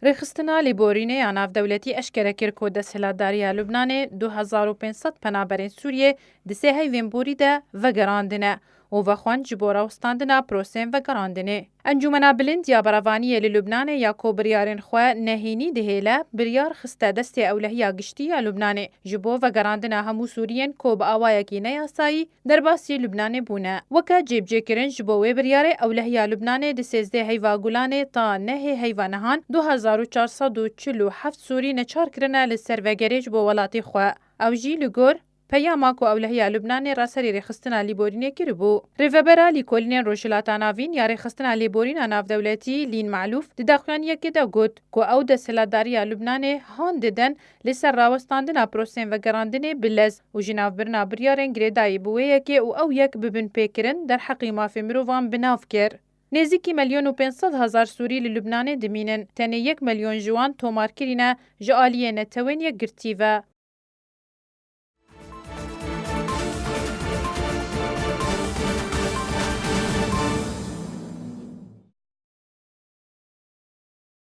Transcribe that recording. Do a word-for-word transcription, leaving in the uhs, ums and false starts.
Rêxistina Lêborînê ya Navdewletî eşkere kir ku desthilatdariya Lubnanê du hezar û pênc sed penaberên Sûriyê di sê heyvên borî de vegerandine û vexwend ji bo rawestandina prosên vegerandinê. Encûmena Bilind ya Berevaniyê li Lubnanê ya ku biryarên xwe nehênî dihêle, biryar xiste destê Ewlehiya Giştî ya Lubnanê ji bo vegerandina hemû Sûriyên ku bi awayekî neyasayî derbasî Lubnanê bûne. Weke cêbicêkirin ji bo wê biryarê, Ewlehiya Lubnanê di sêzdeh heyva Gulanê ta nehê heyva Nihan du hezar û çar sed û çil û heft Sûrî neçar kirine li ser vegerê ji bo welatê xwe. Ew jî li gor peyama ku Ewlehiya Lubnanê raserî rêxistina Lîborînê kiribû. Rêvebera Lîkolînên Rojhilata Navîn ya Rêxistina Lêborîna Navdewletî Lîn Malûf di daxuyaniyekê de got ku ew desthilatdariya Lubnanê han didin li ser rawestandina prosên vegerandinê bi lez û ji navbirina biryarên girêdayî bi wê yekê û ew yek bi binpêkirin derheqî mafê mirovan bi nav kir. Nêzîkî milyon û pênc sed hezar Sûrî li Lubnanê dimînin. Tenê yek milyon ji wan tomarkirî ne ji aliyê Netewên Yekgirtî ve.